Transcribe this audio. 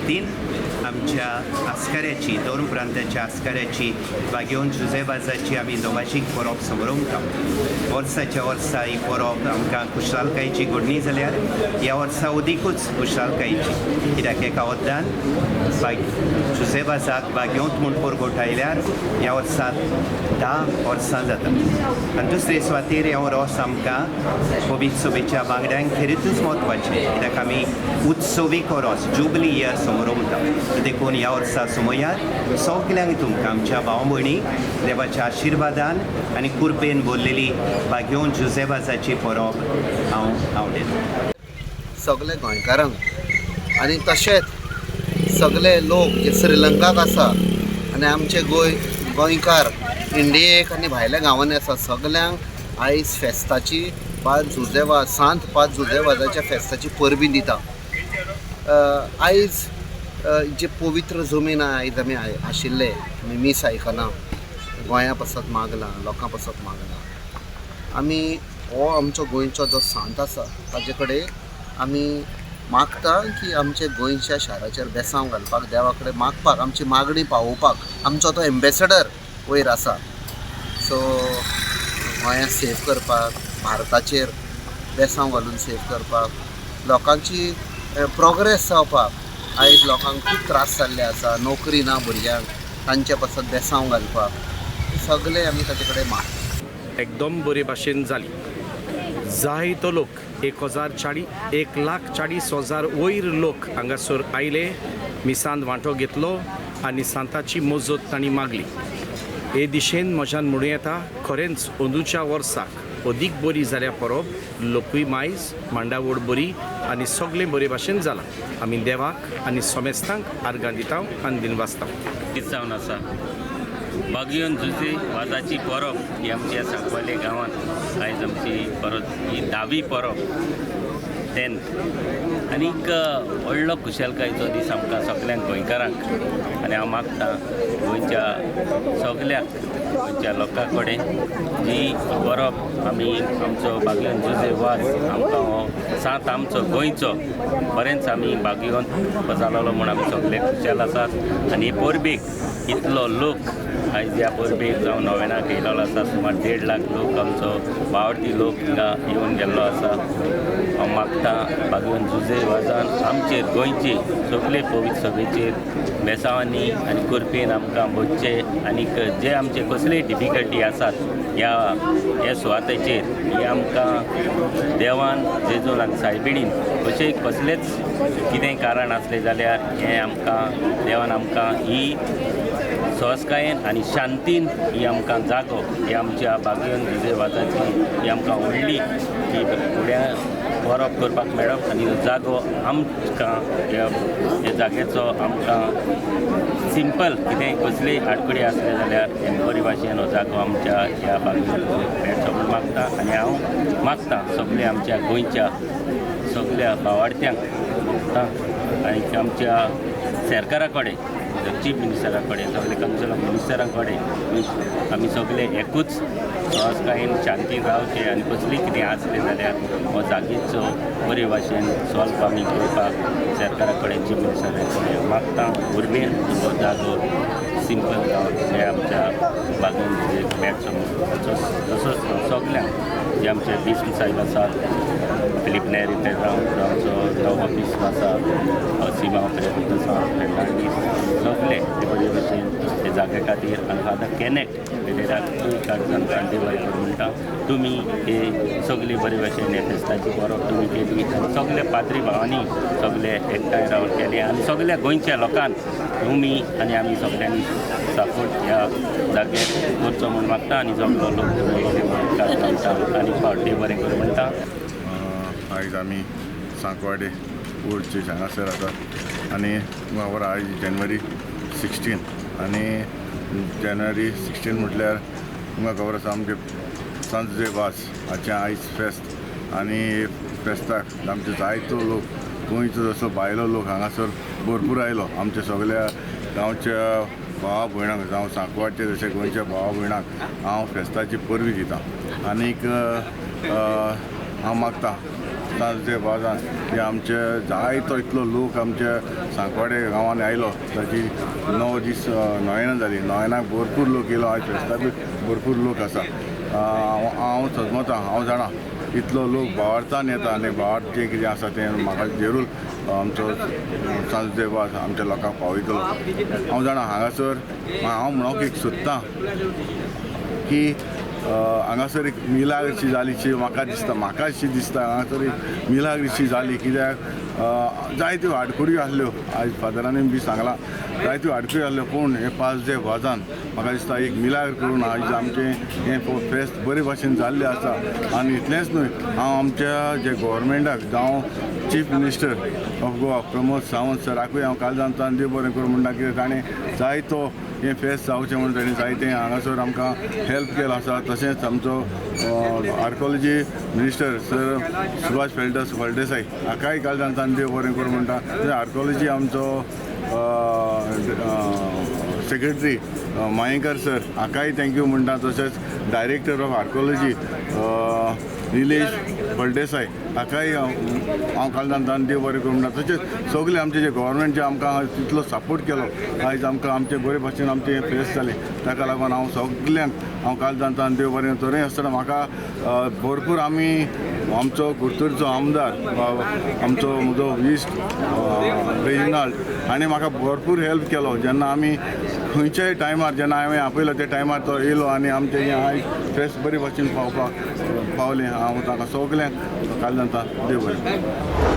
वतीन आमच्या आस्काऱ्याची, दोन प्रांताच्या आस्काऱ्याची बागेवन जुजेबाजाची आमी दोबाशीक परब समरोवता. वर्साच्या वर्सा ही परब आमकां खुशालकायेची घडणी जाल्यार ह्या वर्सा अदिकूच खुशालकायेची, कित्याक एका वद्दान बाग जुजेबाजाक बागेवंत म्हूण परगटायल्यार ह्या वर्सा 10 वर्सां जाता. आनी दुसरे सुवातेर हें रोस आमकां पवित्र सभेच्या बांगड्यांक खेरीतूच म्हत्वाचें, कित्याक आमी उत्सवीक हो रोस जुबली इयर समरोवता. देखून ह्या वर्सा समयार सगल्यांक तुमकां आमच्या भाव भयणीक देवाच्या आशिर्वादान आनी कृपेन भरलेली बागेवन जुजेबाजाची परब हांव आवडयतां. सगळे गोंयकारांक आनी तशेंच सगळे लोक जे श्रीलंकाक आसा आनी आमचे गोंयकार इंडियेक आनी भायल्या गांवांनी आसा, सगल्यांक आयज फेस्ताची पाद जुजेवा सांत पाद जुजेवाजाच्या फेस्ताची परबी दिता. आयज जी पवित्र जमीन आयज आमी आशिल्ले, आमी मीस आयकना, गोंया पासत मागलां, लोकां पासत मागलां. आमी हो आमचो गोंयचो जो सांत आसा ताजे कडेन आमी मागता की आमचे गोंयच्या शाराचेर बेसांव घालपाक, देवा कडेन मागपाक, आमची मागणी पावोवपाक आमचो तो एम्बेसडर वयर आसा. सो गोंया सेव करपाक, भारताचेर बेसांव घालून सेव करपाक, लोकांची प्रोग्रेस जावपाक, आयज लोकांक खूब त्रास जाल्ले आसा, नोकरी ना भुरग्यांक, तांचे पासत बेसांव घालपाक सगळे आमी ताचे कडेन मागता. एकदम बरे भाशेन जाली. जायतो लोक, 1,040, 1,40,000 वयर लोक हांगासर आयले, मिसांत वांटो घेतलो आनी सांताची मजत तांणी मागली. हे दिशेन म्हज्यान म्हणूं येता, खरेंच अंदूच्या वर्साक अदीक बरी जाल्या परब. लोकूय मायज, मांडावळ बरी आनी सगळें बरे भाशेन जालां. आमी देवाक आनी समेस्तांक आर्गां दिता आनी दिनवासता. दीस जावन आसा बागयोन जुजे वाजाची परब ही आमच्या सांकवाले गांवांत आयज आमची परत ही 10वी परब, 10th. आनीक व्हडलो खुशालकायेचो दीस आमकां सगल्यांक गोंयकारांक. आनी हांव मागतां गोंयच्या सगल्याक, गोंयच्या लोकां कडेन, जी परब आमी आमचो बागयोन जुजे वाज आमकां हो सांत आमचो गोंयचो बरेंच आमी बागयोन जालोलो म्हूण आमी सगळे खुशाल आसात. आनी हे परबेक इतलो लोक आयज ह्या परबेक जावं नोवेनाक येयलेलो आसा, सुमार 1.5 लाख लोक आमचो भावार्थी लोक हिंगा येवन गेल्लो आसा. हांव मागतां बागयोन जुजे वाजान आमचेर गोंयचे सगळे पवित्र सभेचेर बेसांवांनी आनी कृपेन आमकां भोगचे आनीक जे आमचे कसलेय डिफिकल्टी आसात ह्या ह्या सुवातेचेर, ही आमकां देवान जेजून आनी सायबिणीन अशें कसलेंच कितेंय कारण आसलें जाल्यार हें आमकां देवान आमकां ही सहजकायेन आनी शांतीन ही आमकां जागो ही आमच्या बागयोन जुजे वाजाची ही आमकां व्हडली ही फुडें परब करपाक मेळप आनी जागो आमकां ह्या जाग्याचो आमकां सिंपल कितेंय कसलीय आडखळी आसले जाल्यार हे बरे भाशेन हो जागो आमच्या ह्या बागयोन मेळचो म्हूण मागता. आनी हांव मागता सगल्या आमच्या गोंयच्या सगल्या भावार्थ्यांक आनी आमच्या सरकारा कडेन, चीफ मिनिस्टरा कडेन, सगळे कावन्सिल ऑफ मिनिस्टरां कडेन, आमी सगळे एकूच सहजकायेन शांतीन रावचे आनी कसली कितें आसलें जाल्यार हो जागेचो बरे भाशेन सॉल्व आमी करपाक सरकारा कडेन, चीफ मिनिस्टरा कडेन मागता. उर्बेन हो जागो सिंपल जावन हे आमच्या बागेन मेळचो. तसोच सगल्यांक जे आमचे बिस्प साहेब आसात, फिलीप नेरी पेड्रांव आमचो नवो बिस्प आसा, सीमा प्रेरीत आसा, फेर्नांडीस, सगळे ते बरे भाशेन ते जागे खातीर. आनी फादर कॅनेट पेरेराक काळजान देव बरें करूं म्हणटा. तुमी हे सगळे बरे भाशेन हे फेस्ताची परब तुमी केली आनी सगळे पाद्री भावांनी सगळे एकठांय रावन केले आनी सगळ्या गोंयच्या लोकांक तुमी आनी आमी सगळ्यांनी सपोर्ट ह्या जाग्यार करचो म्हूण मागता आनी सगलो लोक म्हणटा आनी फावटी बरें करूं म्हणटा. आयज आमी सांकवाडे ओल्ड चर्च हांगासर आसा आनी खबर आयज जानेवारी 16 आनी जानेवारी 16 म्हटल्यार तुमकां खबर आसा आमचे सांत जुजे वाज हाचें आयज फेस्त. आनी फेस्ताक आमचे जायतो लोक, गोंयचो जसो भायलो लोक हांगासर भरपूर आयलो. आमच्या सगल्या गांवच्या भावा भयणांक, जावं सांकवाडचे जशे गोंयच्या भावा भयणांक हांव फेस्ताची परबी दितां. आनीक हांव मागता सांत जुझे वाजान की आमचे जायतो इतलो लोक आमच्या सांकवाडे गांवांनी आयलो. ताची 9 दीस नोवेनां जाली. नोवेनाक भरपूर लोक येयलो. आयज फेस्ताक बी भरपूर लोक आसा. हांव सजमता, हांव जाणा इतलो लोक भावार्थान येता आनी भावार्थ जें कितें आसा तें म्हाका जरूर आमचो सांत जुझे वाज आमच्या लोकांक पावयतलो. हांव जाणा हांगासर हांव म्हणोंक एक सोदतां की हांगासर एक मिलाग्र अशी जाली शी म्हाका दिसता, म्हाका अशी दिसता हांगासर एक मिलाग्र अशी जाली. कित्याक जायत्यो आडखळ्यो आसल्यो, आयज फादरांनी बी सांगलां जायत्यो आडखळ्यो आसल्यो, पूण हे पास जे वाजान म्हाका दिसता एक मिलाग्र करून आयज आमचें हें फेस्त बरे भाशेन जाल्लें आसा. आनी इतलेंच न्हय, हांव आमच्या जे गोवोरमेंटाक जावं chief minister of Goa Pramod Sawant सराकूय हांव काळजांतल्यान देव बरें करूं म्हणटा, कित्याक ताणें जायतो हें फेस्त जावचें म्हणून ताणें जायतें हांगासर आमकां हेल्प केलो आसा. तशेंच आमचो archaeology minister sir Subhash Phaldesai हाकाय काळजांतल्यान देव बरें करूं म्हणटा. तशें आर्कोलॉजी आमचो सेक्रेटरी मयेंकर सर हाकाय thank you म्हणटा. तशेंच director of archaeology Nilesh Phaldesai हाकाय हांव काळजांतल्यान देव बरें करूं म्हणटा. तशेंच सगळे आमचे जे गोवोरमेंट जे आमकां तितलो सपोर्ट केलो, आयज आमकां आमचे बरे भाशेन आमचें फेस्त जालें. ताका लागून हांव सगल्यांक हांव काळजांतल्यान देव बरें. तरी आसतना म्हाका भरपूर आमी आमचो कुडतरचो आमदार आमचो म्हजो इश्ट रेजिनाल्ड हाणें म्हाका भरपूर हेल्प केलो. जेन्ना आमी खंयच्याय टायमार जेन्ना हांवें आपयलो त्या टायमार तो येयलो आनी आमचें हें आयज फेस्त बरे भाशेन पावपाक पावलें. हांव ताका सगल्यांक काळजांतल्यान देव बरें.